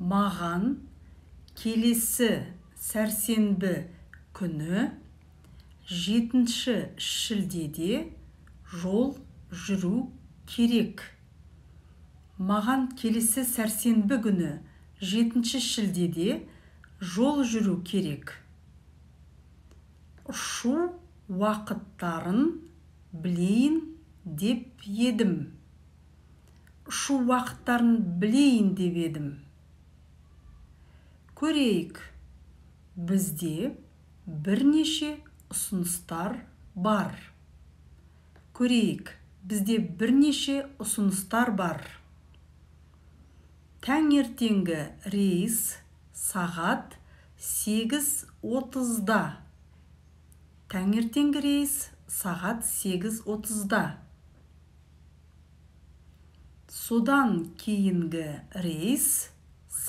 Маған келесі сәрсенбі күні 7 шілдеде жол жүру керек. Маған келесі сәрсенбі күні 7 шілдеде жол жүру керек. Ұшу уақыттарын білейін деп едім. Ұшу уақыттарын білейін деп едім. Көрейік, бізде бірнеше ұсыныстар бар. Көрейік, бізде бірнеше ұсыныстар бар. Таңертеңгі рейс сағат 8:30-да. Таңертеңгі рейс сағат 8:30-да. Содан кейінгі рейс